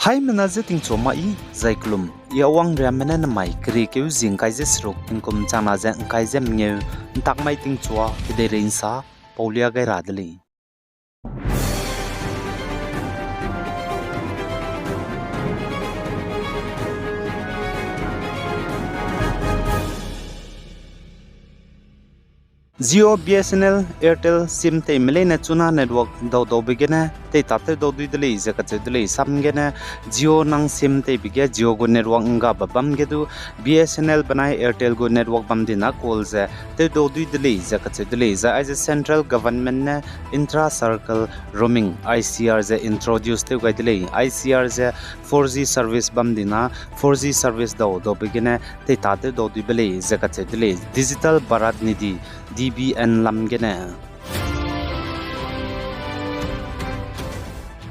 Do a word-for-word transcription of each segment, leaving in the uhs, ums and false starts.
Haimena je tingchua ma i, zai kelum, i awang riamme ne namai keriekeu zi ngkai ze seruk tingkum changna ze ngkai ze mengeu, ntak mai tingchua kedeirei nsa, paulia gai ra de lei. Jio, B S N L, Airtel sim teime leine chuna network dau daube gene teitatew dau dui de lei ze kacheu de lei. Sam gene Jio nang sim teibe ge Jio gu network nggabe bam ge du B S N L benai Airtel gu network bam dina call ze tew dau dui de lei ze kacheu de lei. Zai aize central government ne intra circle roaming, I C R ze introduce tew gai de lei. I C R ze four G service bam dina four G service dau daube gene teitatew dau duibe lei ze kacheu de lei. Digital Bharat Nidhi, D B N lam gene.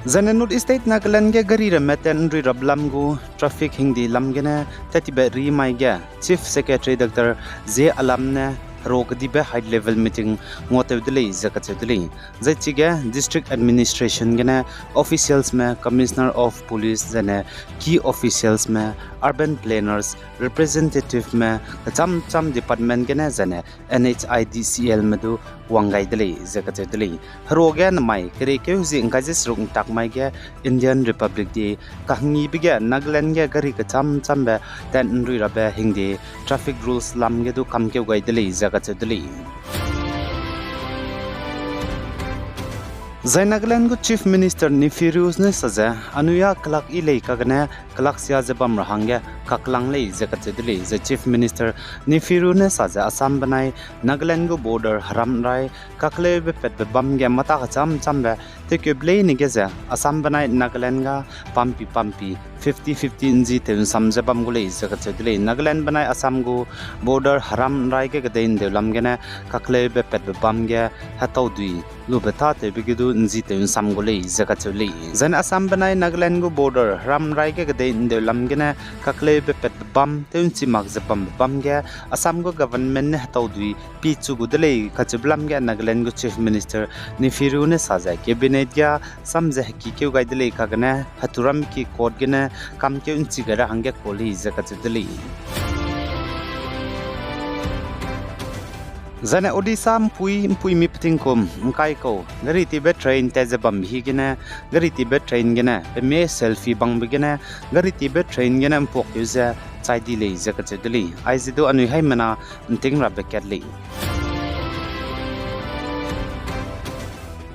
Zaine North East State Nagaland ge gari ramme tat nrui rabe lam gu traffic hingdi lam gene tattibe ri mai ge Chief Secretary Doctor J Alam ne hero kedibe high level meeting nguatew de lei ze kacheu de lei. Zai chige district administration gene officialsme, Commissioner of Police zaine key officialsme, urban planners, representativeme, kecham cham department gene zaine N H I D C Lme du wang gai de lei ze kacheu de lei. Hero ge namai keriekeu zi ngkai ze seruk ntak mai ge Indian Republic Day kahangibe ge Nagaland ge gari kecham chambe tat nrui rabe hingde traffic rules lam ge du kamkeu gai de lei ze kacheu de lei. Zai Nagaland gu Chief Minister Neiphiu Rio ne sa ze, anui â kelak yi lei kagene kelaksia ze bam ra hangge kaklang lei ze kacheu de lei. Zai Chief Minister Neiphiu Rio ne sa ze Assam benai Nagaland gu border heram rai kakleube patbe bam ge mata kecham chambe tewkeube leine ge ze Assam benai Nagaland ga pampi pampi fifty fifty nzi tew nsam ze bam gu lei ze kacheu de lei. Nagaland benai Assam gu border heram rai ge kedei ndeu lam gene kakleube patbe bam ge hetau dui lube tâtewbe ge du nzi tew nsam gu lei ze kacheu lei. Zaine Assam benai Nagaland gu border heram rai ge kedei ndeu lam gene kakleube patbe bam tew nchi mak ze bambe bam ge Assam gu government ne hetau dui pi chu gu de lei kacheube lam ge Nagaland gu Chief Minister Neiphiu Rio ne sa ze cabinet ge sam ze hekikeu gai de lei kagene heturamme ki court gene kamkeu nchi gai ra hangge kau lei ze kacheu de lei. Zaine Odisha mpui, mpuimi petingkum ngkai kau gari tibe train tat ze bambe hi gene, gari tibe train gene pemie selfie bangbe gene, gari tibe train gene mpuakkeu ze chai di lei ze kacheu de lei. Aize du anui haimena nting rabe kat lei.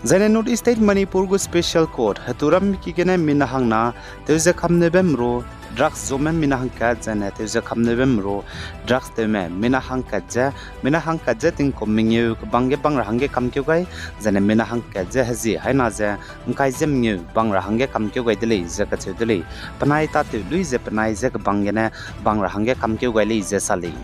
Zaine North East State Manipur gu Special Court heturamme ki gene mina hangna tewze kamneube meru drugs zume mina hangkat zaine tewze kamneube meru drugs tewme mina hangkat ze, mina hangkat ze tingkum mengeu kebang ge bang ra hangge kamkeu gai, zaine mina hangkat ze hezie haina ze ngkai ze mengeu bang ra hangge kamkeu gai de lei ze kacheu de lei. Penai tâtew lui ze penai ze kebang gene bang ra hangge kamkeu gai lei ze sa lei.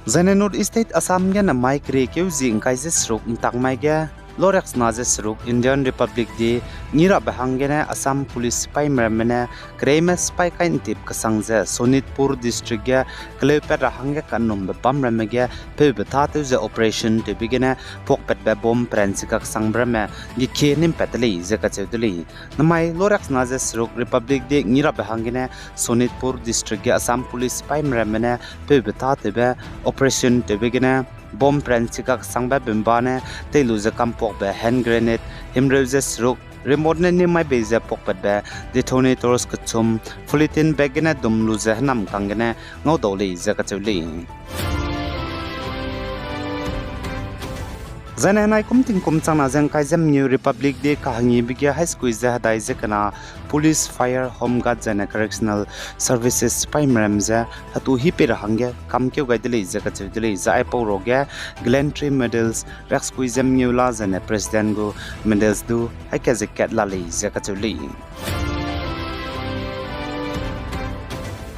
Zaine North East State Assam ge namai keriekeu zi ngkai ze seruk ntak mai ge, loriaksena ze seruk Indian Republic Day ngi rabe hanggene Assam Police sipaime ramme ne kereime sipai kai ntip kesang ze Sonitpur District ge keleupat ra hangge kanumbe bam ramme ge peube tâtew ze operation tewbe gene puakpatbe bomb peranchi kaksangbe ramme gekie nimpat de lei ze kacheu de lei. Namai loriaksena ze seruk Republic Day ngi rabe hanggene Sonitpur District ge Assam Police sipaime ramme ne peube tâtewbe operation tewbe gene bomb peranchi kaksangbe bemba ne tei lu ze kampuakbe hand grenade himreu ze seruk remote ne nim mai bei ze puakpatbe detonators kechum polythene bag gene dum lu ze hênam kang gene ngaudau lei ze kacheu lei. Zaine henai kum tingkum changna ze ngkai ze mengeu Republic Day kahangibe ge haî sekui ze hedai ze kena Police, Fire, Home Guard zaine Correctional Services sipaime ram ze hetu hi pei ra hangge kamkeu gai de lei ze kacheu de lei. Zai aipau ruage Gallantry Medals riaksekui ze mengeu la zaine President gu medals du haî kat ze kat la lei ze kacheu lei.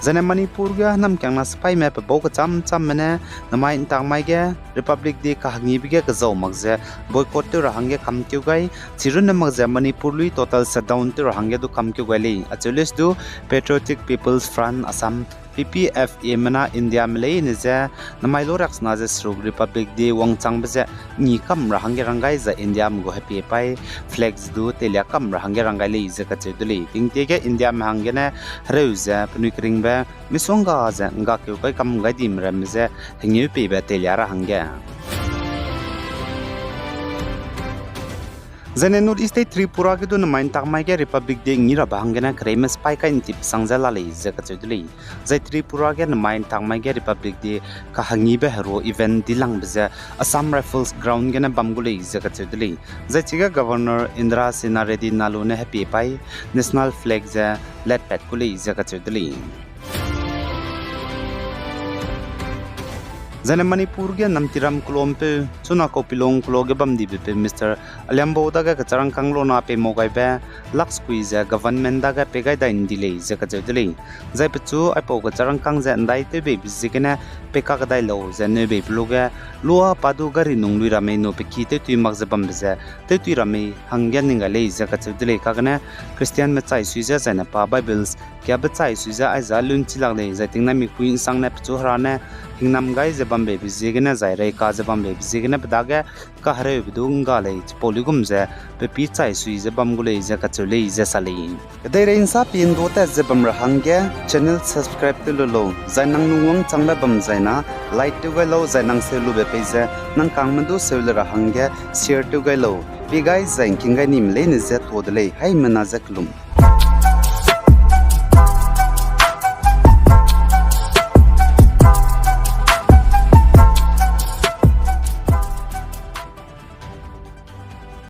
Zaine Manipur ge hênamkiangna sipaime pebau kecham chamme ne namai ntak mai ge Republic Day kahangibe ge kezau mak ze boycott tew ra hangge kamkeu gai, chirunne mak ze Manipur lui total shutdown tew ra hangge du kamkeu gai lei. Acheu leuse du Patriotic People's Front Assam, P P F A mena Indiame leine je namai lu riaksena ze seruk Republic Day wangchangbe ze ngi kam ra hangge rang gai zai Indiame gu hepie paî flag ze du teilia kam ra hangge rang gai lei ze kacheu de lei. Tingtie ge Indiame hanggene hereu ze penui keringbe misongga ze nggakeu kai kam gai dime ramme je hengeu peibe teilia ra hangge. Zaine North East State Tripura ge du namai ntak mai ge Republic Day ngi rabe hanggene kereime sipai kai ntip sang ze la lei ze kacheu de lei. Zai Tripura ge namai ntak mai ge Republic Day kahangibe herua event dilangbe ze Assam Rifles ground gene bam gu lei ze kacheu de lei. Zai chige Governor Indira Sena Reddy Nallu ne hepie paî national flag ze letpat gu lei ze kacheu de lei. Zaine Manipur ge Namtiram kelompeu, chuna Kaupilong kelo ge bam dibe peu Mister Aliambou dage kecharangkâng lona pei mau gaibe lakh sekui ze government dage pei gai dai ndi lei ze kacheu de lei. Zai pechu aipau kecharangkâng ze ndaitewbeibe ziegene pei kakdai lau ze neubeibe luge, lua pa du gari nung lui ra mei nu pe ki tewtui mak ze bambe ze tewtui ra mei hangge ning gai lei ze kacheu de lei. Kagene Christianme chai sui ze zaine pa Bibles kiabe chai sui ze aiza lunchi lak lei, zai tingnai mikpui nsangne pechu hera ne hingnam gai ze bambeibe ziegene zai reika ze bambeibe ziegene pe dage kahereube du ngga lei, chipau luigum ze pe pî chai sui ze bam gu lei ze kacheu lei ze sa lei. Kedeirei nsa pi ndu tat ze bam ra hangge channel subscribe tew lu lau, zai nang lungwangchangbe bam zaina like tew gai lau, zai nang seu lube pei ze nang kangme du seu le ra hangge share tew gai lau. Pie gai zai ngking gai nime leine je tuâ de lei, haimena je kelum.